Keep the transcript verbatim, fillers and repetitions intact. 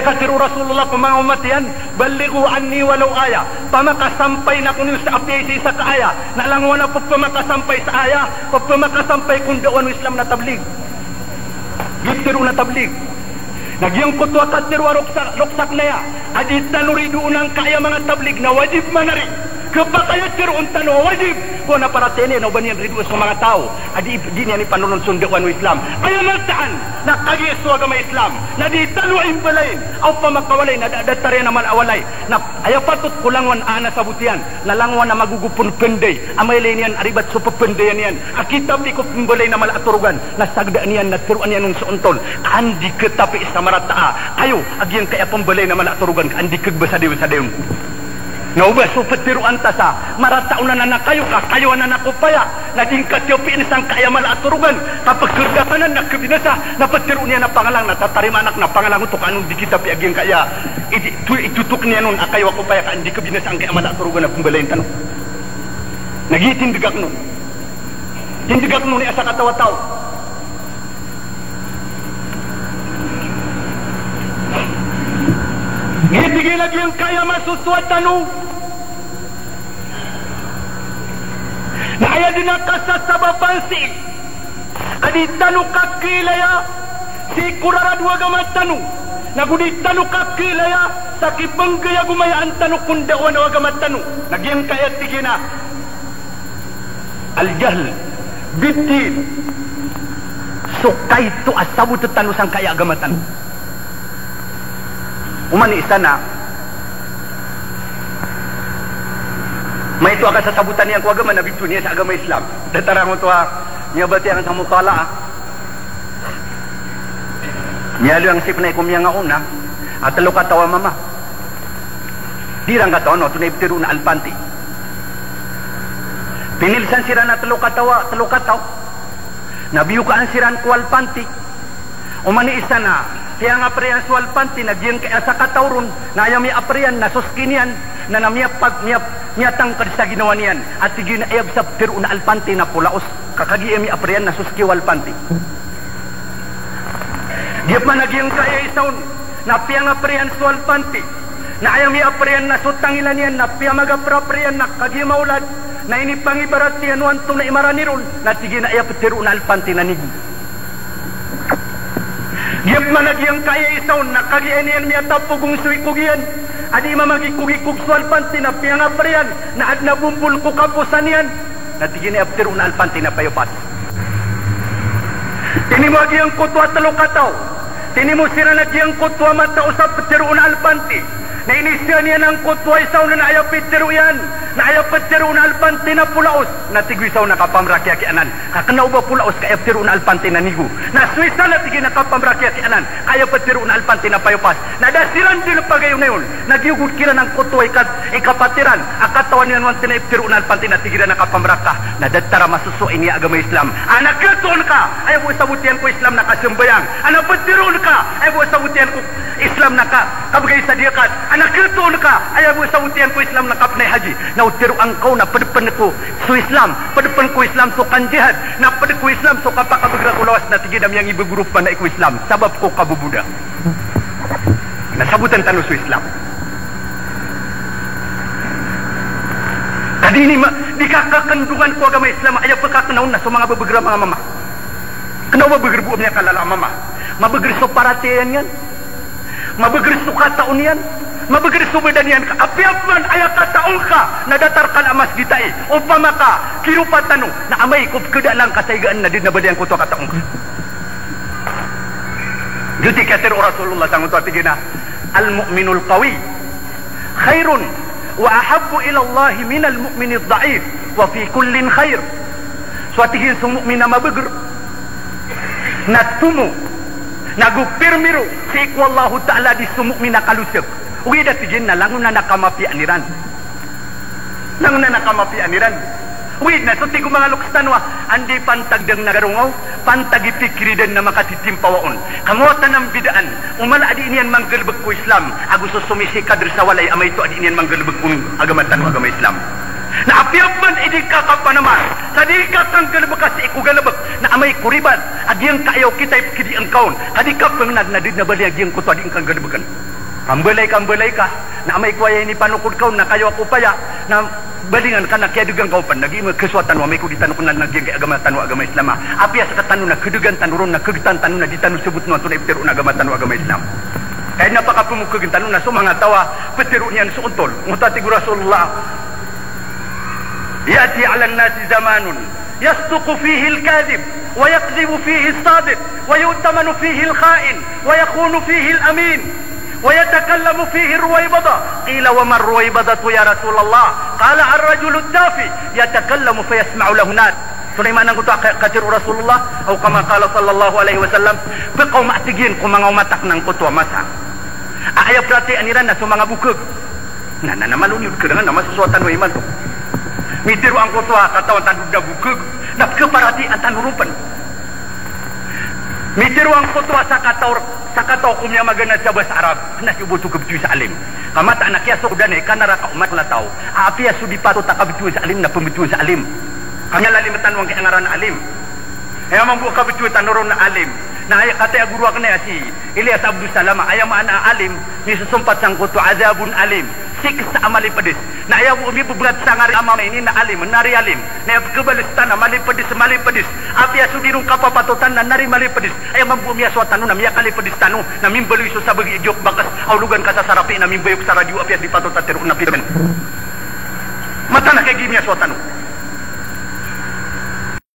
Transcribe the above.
Katharo o Rasulullah ko manga omat iyan, "Ballighu anni walaw aya." Pamakasampay na ko niyo sa apiya isa-isa ka aya. Na langowan a pepamakasampay sa aya, pepamakasampay ko ndawan o Islam na tablig. Gii tero na tablig. Na giyangkoto a katharo a roksak, roksak na aya a di tano ridoon angkaya manga tablig na wajib manari. Kepakay a teroon tano a wajib ko na paratiyaya niyan o ba niyan ridoon so manga taw a di, di niyan ipanolon so ndawan o Islam. Aya mataan na kagiya so agama Islam na di tano imbalayin a opama ka walay na da, datar iyan a mala a walay. Na aya patot ko langowan a ana sabot iyan na langowan a magogo pon penday a mailay niyan a ribat so pependayan iyan a kitapi ko pembalay na mala a torogan. Na sagdaan iyan na teroan iyan on so ontol ka an di ketapi sa marata a kayo a giyangkaya pembalay na mala a torogan ka an di kegbasadayon-sadayon. Na oba so peteroan ta sa marata on anan a kayo ka kayo anan a kopaya na di ngka tiyapiin sangkaya mala a torogan ka pekerdakan anan na kebinasa na peteroon iyan a pangalang na tatarimaan ka na pangalang oto ka an on di kitapi a giyangkaya iti, tu, itotok niyan on a kayo a kopaya ka an di kebinasa angkaya mala a torogan a pembalayin tano. Na gii tindeg akn on. Tindeg akn on i asa kataw-taw. Gii tig iyan a giyangkaya masosowa tano na aya den a kasasabapan sii a di tano kakeilaya sii ko rarad o agama tano, nago di tano kakeilaya sa kipenggayagomayaan tano ko ndawan o agama tano. Na giyangkaya tig iyan a al-jahl bid-din. So kaito a sabot tano sangkaya agama tano. Oman i isa na maito a kasasabotan iyan ko agama na bitoon iyan sa agama Islam. Datar angkoto a miyabatiya akn sa mutalaah. Miyaaloy angka sii pn a iko miyangaona a telo kataw a mama. Di iran katawan o antonaa i petero na alpanti. Pinilsan siran a telo kataw a, telo kataw. Na biyokaan siran ko alpanti. Oman i isa na piyangapriyan so alpanti na giyangkaya sakataw ron na aya miyapriyan na so ski niyan na, na miyapag, miya, miyatangked sa ginawa niyan. A tig iyan a aya bes a petero na alpanti na polaos. Ka kagiya miyapriyan na so ski o alpanti. Giya pman a giyangkaya isa on na piyangapriyan so alpanti. Na aya miyapriyan na so tangila niyan na piyamagaprapriyan na kagiya mawlad na inipangibarat iyan o antonaa i marani ron na tig iyan a aya petero na alpanti na nigo. Giya pman a giyangkaya isa on na kagiya niyan miyatapogong so ikog iyan a di mamagikogikog so alpanti na piyangapriyan na aden a bombol ko kaposan iyan. Na tig iyan a aya petero na alpanti na payopas. Tinimo a giyangkoto a telo kataw. Tinimo siran a giyangkoto a mataos a petero na alpanti. Na inisa niyan angkoto a isa on na aya petero iyan na aya petero na alpanti na polaos. Na tig o isa on a kapamrakiyaki anan. Ka kena o ba polaos ka aya petero na alpanti na nigo. Na so isa na tig iyan a kapamrakiyaki anan ka aya petero na alpanti na payopas. Na da siran den pagayonayon na giyogod kiran angkoto a ika, ikapat iran a katawan iyan o antonaa i petero na alpanti na tig iran a kapamraka. Na datar a masosowa ini a agama Islam. Ana ketoon ka, aya bo sabot iyan ko Islam na kasambayang. Ana petero on ka, aya bo sabot iyan ko Islam na ka, kabegay sa diyakat. Ana ketoon ka, aya bo sabot iyan ko Islam na kapnay haji. Na o teroan ka on na ped pen ko so Islam, ped pen ko Islam so kanjihad, na ped ko Islam so kapakabeger ko lawas na tig iyan a miyangibegero pman ai ko Islam sabap ko kaboboda. Na sabotan tano so Islam. Ka di ini ma, di kakakendongan ko agama Islam, aya pekakena on na so manga bebeger a manga mama. Kena o ba beger bo a miyakalala a mama. Mabeger so paratiyaya niyan. Mabeger so katao niyan, mabeger so badan iyan ka. Apiya pman aya katao ngka na datar ka a masgit ai, opama ka kiropa tano, na amay ko pekadaan angka sa igaan na di den a balayan angkoto a katao ngka. Giyoto i katharo o Rasulullah sangkoto a tig iyan a, "Al-mu'minul qawi khairun wa ahabbu ila Allahi minal mu'minid da'if, wa fi kullin khair." So a tig iyan so mu'min a mabeger na tomo, na go pirmiro sii ko Allahu Ta'ala di so mu'min a kalosek. Ogaid a tig iyan na langon anan a kamapiyaan iran. Langon anan a kamapiyaan iran. Ogaid na so tig o manga loks tano a, anda i pantag den na garongaw, pantag i pikiri den na makatitimpawa on. Ka mawatan a mbidaan o mala a di niyan manggalebek ko Islam ago so somisi ka der sa walay a maito a di niyan manggalebek ko agama tano a agama Islam. Na apiya pman i di ka kapanamar sa di ka kanggalebeka sii ko galebek, na amay ko ribat a giyangkaya okit a ipekidi ngka on, ka di ka pengenad na di den a bali a giyangkoto a di ngka nggalebeken. Kambalay, kambalay ka, na amay ko aya inipanokod ka on na kayo ako paya, na balingan ka na kiyadegang ka o pn, na giya makasowa tano amay ko di tano knal na giyangkai agama tano a agama Islam a apiya sktano na khadegan tano ron, na khagtan tano na di tano sabotn o antonaa i ptharoon a agama tano a agama Islam. Ka aya na pakapmokagn tano na so manga taw a ptharoon iyan so ontol. Ngoto a tig o Rasulullah, يأتي على الناس زمان يصدق فيه الكاذب ويكذب فيه الصادق ويؤتمن فيه الخائن ويخون فيه الأمين ويتكلم فيه الرويبضة. قيل: وما الرويبضة يا رسول الله؟ قال: الرجل التافه يتكلم فيسمع له الناس. So na i maana angkoto a ka-, katharo o Rasulullah, aw kama qala sallallahu alaihi wasallam, pkaoma, tig iyan, ko manga omat akn angkoto a masa a aya paratiyayaan iran na so manga bokg. Na, na, na malo niyo dn khadangan na masosowa tano imanto. Mitharo angkoto a katawan tano dn a bokg, na pkhaparatiyayaan tano ron pn. Mitharo angkoto a sakataw, sakataw ko miyamaganad sa basa Arab, na siyoboto kabtowi sa alim. Ka mataan a kiyasokodan i kanaraka o masa a taw a apiya so di patot a kabtowan sa alim na pmbtowan sa alim. Ka miyalalim tano angkai a ngaran a alim. Aya mambo a kabtowi tano ron na alim, na aya kataya a goro akn aya si Ilyas Abdus Salam a aya maana a alim, misosompat sangkoto a adhabun alim, siksa a malipds. Na aya bo a mibebngat sa ngaran a mama ini na alim, na riyalim. Na aya pkhabals tano na malipds, malipds. Apiya so di ron kapapatotan na nari malipds. Aya mambo a miyasowa tano na miyakalipds tano, na mimbaloy so sabagi a jokebaks a ologan ka sa sarapi na mimbayok sa radyo apiya di patot a tharoon a piraman. Mataan a kagiya miyasowa tano.